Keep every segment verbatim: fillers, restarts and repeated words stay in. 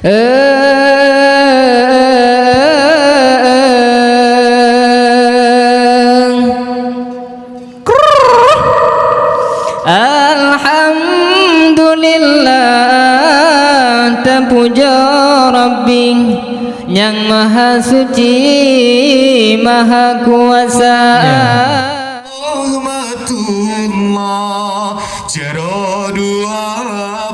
Alhamdulillah, tapujoe Rabbi nyang Maha Suci, Maha Kuasa. Ya. Rahmatullah, jaroe dua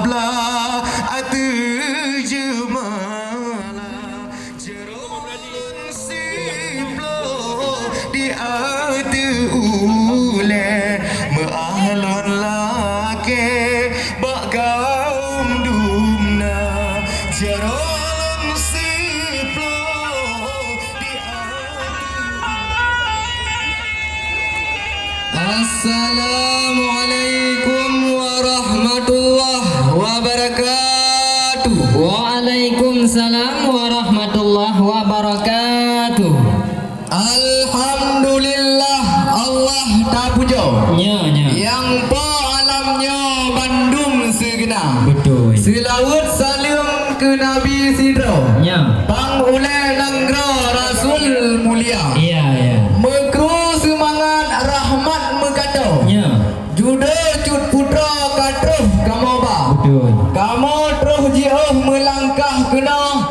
blaih ateueh jeumala, jaroe siploh di ateueh ulèe, meu'ah lôn lakèe bak gaum dumna, jaroe siploh di ateueh. Assalamualaikum warahmatullahi wabarakatuh. Waalaikumsalam warahmatullahi wabarakatuh. Alhamdulillah, Allah tapujoe. Nya, nya. Nyang po alam nyoe bandum sigeuna. Beutôi. Seulaweuet saleuem keu Nabi sidroe. Nya. Pang ulèe nanggroe Rasul mulia. Iya, iya. Meukru seumangat rahmat meukato. Nya. Judo cut putroe ka troh kamoe ba. Beutôi. Kamoe troh jiôh meulangkah keunoe,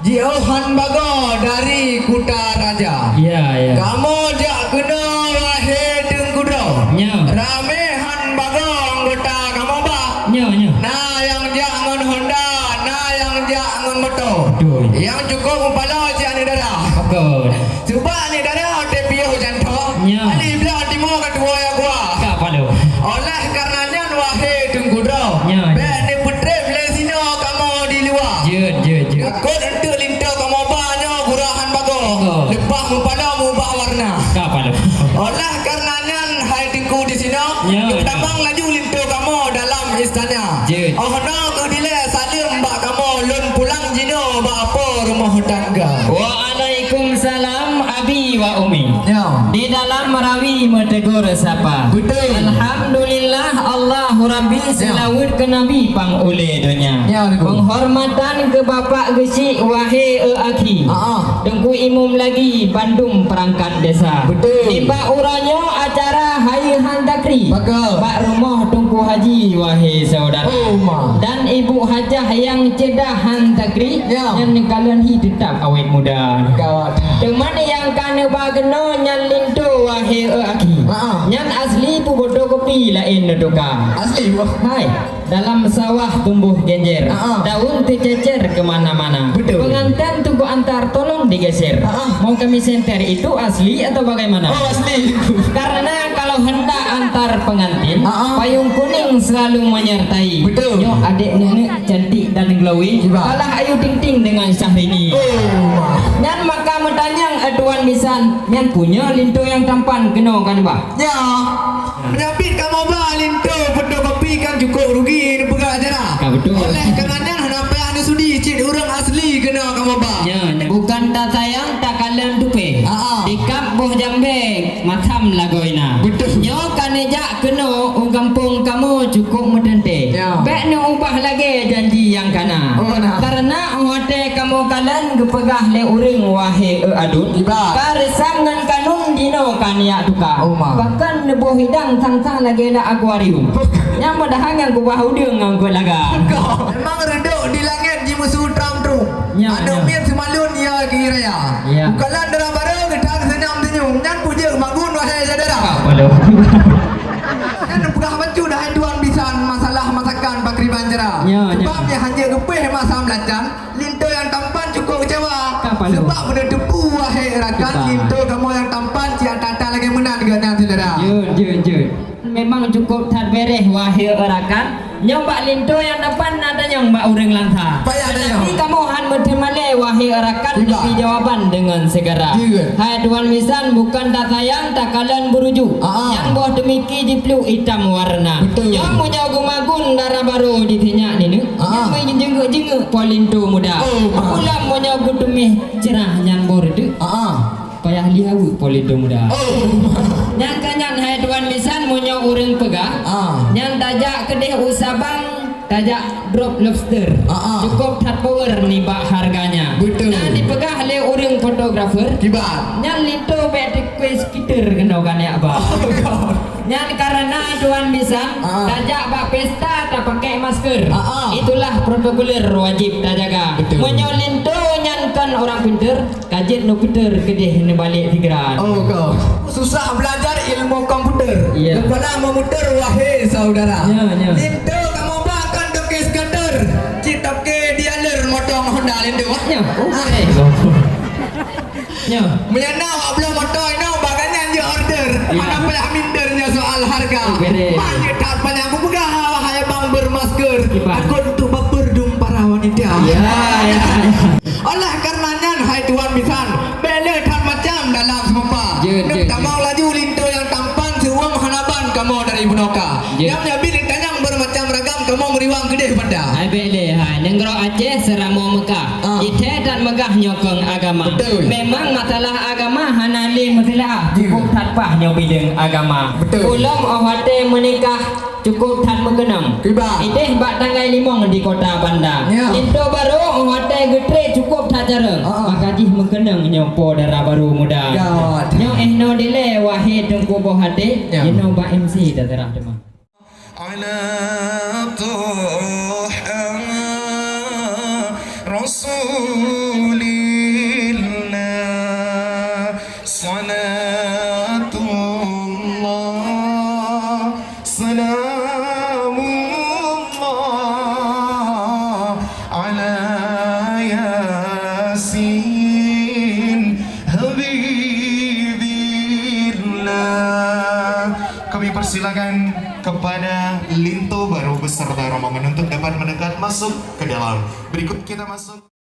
jiôh han bagoe dari Kuta Raja. Iya, iya. Kamoe jak keunoe wahé Teungku Droe. Nya. Ramé han bagoe anggota kamoe ba. Nya, nya. Na nyang jak ngon Honda, na nyang jak ngon moto. Beutôi. Nyang cukôp mupaloe cit aneuk dara. Pakon? Sebab aneuk dara watèe piôh jantoe, nya, aneuk blah timoh ka tuwoe ya gua. Ka paloe. Oleh karena nyan, wahé Teungku Droe, nya, nya, bèk neupeutrép lé sinoe kamoe di luwa. Jeuet, jeuet, jeuet. Takot eunteuk linto kamoe ba nyoe gura han bagoe. Oh. Leupah mupaloe muubah warna. Ka paloe. Oleh karena nyan, hai Teungku di sinoe, nya, nya, tamong laju linto kamoe dalam istana. Jeuet. Oh, noe keuh dilèe saleuem bak kamoe, lôn pulang jinoe bak apoe rumoh tangga. Waalaikumsalam, Abi wa Umi. Ya. Di dalam rawi meutegur sapa. Beutôi. Alhamdulillah, Allahu Rabbi, ya, seulaweuet keu Nabi pang ulèe donya. Ya, beutôi. Penghormatan keu Bapak Geuchik, wahé eu akhi. Ha, ha. Teungku Imum lagi bandum peurangkat desa. Beutôi. Nibak uroe nyoe acara hayeue han takri. Beutôi. Bak rumoh Teungku Haji, wahé syedara. Oh, ma. Dan Ibu Hajah nyang ceudah han takri, ya, nyan neukalon hi teutap awét muda. Gawat. Teuma nyang ka neuba keunoe nyan linto, wahé eu akhi. Ha, ha. Nyan asli, peue fotokopi laén neutuka. Asli, wah. Hai. Dalam sawah tumbuh genjer, ah, ah, daun teucecer ke mana-mana. Betul. Pengantin tunggu antar, tolong digeser. Ah, ah. Mau kami senter, itu asli atau bagaimana? Oh, asli. Karena kalau hendak antar pengantin, ah, ah, payung kuning selalu menyertai. Betul. Nyoe adek nenek cantik dan glowing. Kiban. Kalah Ayu Ting Ting dengan Syahrini. Oh, wah. Nyan maka meutanyong, eh, Tuan Bisan, nyan punya linto yang tampan keunoe kan, bah? Ya. Meunyoe pih kamoe ba linto fotokopi kan cukup rugi neupeugah acara. Ka beutôi. Oleh karena nyan hana payah neusudi, cit ureueng asli keunoe kamoe ba. Nyo, nyo. Bukan tasayang takalon tupée. Ha, ha. Dikab boh jambé, masam lagoe na. Beutôi. Nyoe ka neujak keunoe u gampông kamoe cukup meuteuntée. Ya. Bék neuubah lagée janji nyang kana. Oh, na. Karena watée kamoe kalon geupeugah lé ureueng, wahé eu aduen, iba, ka reusam ngon kanun jinoe ka neujak tuka. Oh, ma. Bahkan neuboh hidang sang-sang lagée lam akuarium. Nyang padahai nyang kubah udeueng ngon kuet laga. Memang reudok di langét jimusu tram trum. Ya, aneuk, ya, miet seumalon ya geuy raya. Ya. Bukalan dara barô geutan senyam senyum. Nyan peujeuet magun, wahai syedara. Apa lo? Nyan peugah bacut, hai Tuan Bisan, masalah masakan pakriban cara. Ya, ya. Sebab nyan hana geupéh masa beulacan. Linto nyang tampan cukup keucewa. Ka paloe. Sebab beuneuteupeu, wahé rakan, cuba, linto kamoe nyang tampan cit ata-ata lagée meunan geuh nyan, syedara. Jeuet, jeuet, jeuet. Memang cukup that béréh, wahé rakan. Nyoe bak linto nyang tampan na tanyong bak ureueng lansa. Payah tanyong. Tapi kamoe han meuteumalée, wahé rakan, iba, neubi jawaban deungon segera. Jeuet. Hai Tuan Bisan, bukan tasayang takalon beurujuk. Ah, ah. Nyang boh teumiki jipluek itam warna. Betul. Nyoe meunyoe geumagun dara barô di sinyak nineuk. Ah. Nyan meujeungeuek-jeungeuek po linto muda. Oh, ah. Pulang meunyoe geuteumé cerah nyan boh reudeuek. Ah, ah. Payah lihaweuek po linto muda. Oh. Nyang ka nyan, hai Tuan Bisan, meunyoe ureueng peugah, ah, nyan tajak keudeh u Sabang, Tajak drop lobster. Ah, ah. Cukup that power nibak harganya. Betul. Nah, dipeugah lé ureueng fotografer. Kiban. Nyan linto bèk tikui skitter keunoe ka neuk ba. Oh, God. Nyan karena tuan bisan, ah, tajak bak pesta tapakèk masker. Ah, ah. Itulah protokoler wajib tajaga. Betul. Meunyoe linto nyan kon ureueng pinter, ka jeuet neupinter keudeh neubalek sigra. Oh, kau. Susah belajar ilmu komputer. Iya. Kepala memutar, wahai saudara. Ya, ya. Linto kamoe ba kon toke skater. Cit toke dealer motong Honda linto, wah. Ya. Ah. Eh. Ya. Meunyo na wak bloe moto inoe, bak gobnyan jeuet order. Ya. Hana payah minder nyoe soal harga. Oh, beda. Banyak that banyak kupeugah, wahai bang bermasker. Kiban. Takut untuk baper dum para wanita. Ya, ya, ya. Oleh karena nyan, hai tuan bisan, bèk le that macam dalam seumapa. Jeuet, jeuet, jeuet. Neuk tamong laju linto nyang tampan, siuem hana ban kamoe dari bunoe ka. Jeuet. Nyang nyabi linto nyang bermacam ragam, kamoe meuriwang keudeh banda. Hai bèk le, hai. Nanggroe Aceh seuramoe Mekah. Ah. Ithèe that meugah nyoe keu agama. Betul. Memang masalah agama hana le meusilah. Jeuet. Cukup that paih nyoe bideueng agama. Betul. Ulôn 'oh watèe meunikah, cukup that meukeunong. Kiban. Idéh bak tanggai limong di kota Banda. Ya. Linto barô 'oh watèe geutrép cukup that jareueng. Ah, ah. Maka jih meukeunong nyoe po dara barô muda. Ya. Nyoe 'oh noe dilèe, wahé teungku boh até, ya, jinoe bak M C taseurah teuma. Ala Taha Rasulillah. Salatullah, salamullah ala Yasin Habibillah. Kami persilakan kepada Linto Barô beserta rombongan untuk dapat mendekat masuk ke dalam. Berikut kita masuk.